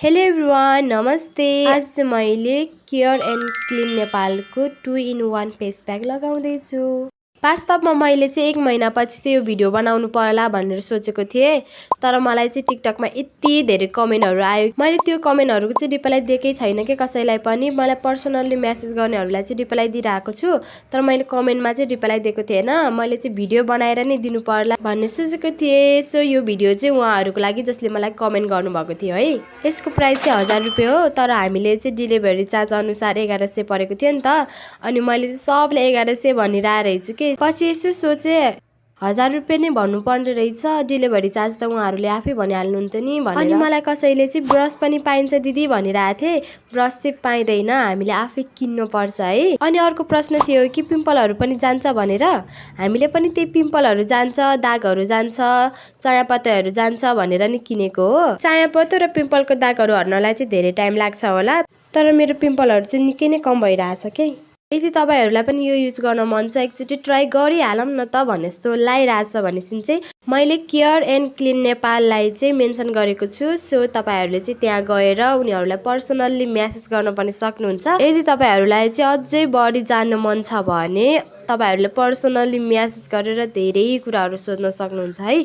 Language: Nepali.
हेलो एभ्रिवान, नमस्ते। आज चाहिँ मैले केयर एन्ड क्लिन नेपालको 2 in 1 फेस प्याक लगाउँदैछु। वास्तवमा मैले चाहिँ 1 महिनापछि चाहिँ यो भिडियो बनाउनु पर्ला भनेर सोचेको थिएँ, तर मलाई चाहिँ टिकटकमा यति धेरै कमेन्टहरू आयो। मैले त्यो कमेन्टहरूको चाहिँ रिप्लाई दिएकै छैन के कसैलाई पनि। मलाई पर्सनल्ली मेसेज गर्नेहरूलाई चाहिँ रिप्लाई दिइरहेको छु, तर मैले कमेन्टमा चाहिँ रिप्लाई दिएको थिएन। मैले चाहिँ भिडियो बनाएर नै दिनु पर्ला भन्ने सोचेको थिएँ। सो यो भिडियो चाहिँ उहाँहरूको लागि जसले मलाई कमेन्ट गर्नुभएको थियो है। यसको प्राइस चाहिँ 1000 रुपियाँ हो, तर हामीले चाहिँ डेलिभरी चार्ज अनुसार 1100 परेको थियो नि त। अनि मैले चाहिँ सबले 1100 भनिरहेको रहेछु कि पछि यसो सोचे 1000 रुपियाँ नै भन्नुपर्ने रहेछ, डेलिभरी चार्ज त उहाँहरूले आफै भनिहाल्नुहुन्थ्यो नि भनेर। अनि मलाई कसैले चाहिँ ब्रस पनि पाइन्छ दिदी भनिरहेको थिए। ब्रस चाहिँ पाइँदैन, हामीले आफै किन्नुपर्छ है। अनि अर्को प्रश्न थियो कि पिम्पलहरू पनि जान्छ भनेर। हामीले पनि त्यही पिम्पलहरू जान्छ, दागहरू जान्छ, चायापत्ताहरू जान्छ भनेर नि किनेको हो। चायापत्ता र पिम्पलको दागहरू हट्नलाई चाहिँ धेरै टाइम लाग्छ होला, तर मेरो पिम्पलहरू चाहिँ निकै नै कम भइरहेछ के। यदि तपाईँहरूलाई पनि यो युज गर्न मन छ, एकचोटि ट्राई गरिहालौँ न त भने जस्तो लागिरहेछ भनेपछि चाहिँ मैले केयर एन्ड क्लिन नेपाललाई चाहिँ मेन्सन गरेको छु। सो तपाईँहरूले चाहिँ त्यहाँ गएर उनीहरूलाई पर्सनल्ली मेसेज गर्न पनि सक्नुहुन्छ। यदि तपाईँहरूलाई चाहिँ अझै बढी जान्न मन छ भने तपाईँहरूले पर्सनल्ली मेसेज गरेर धेरै कुराहरू सोध्न सक्नुहुन्छ है।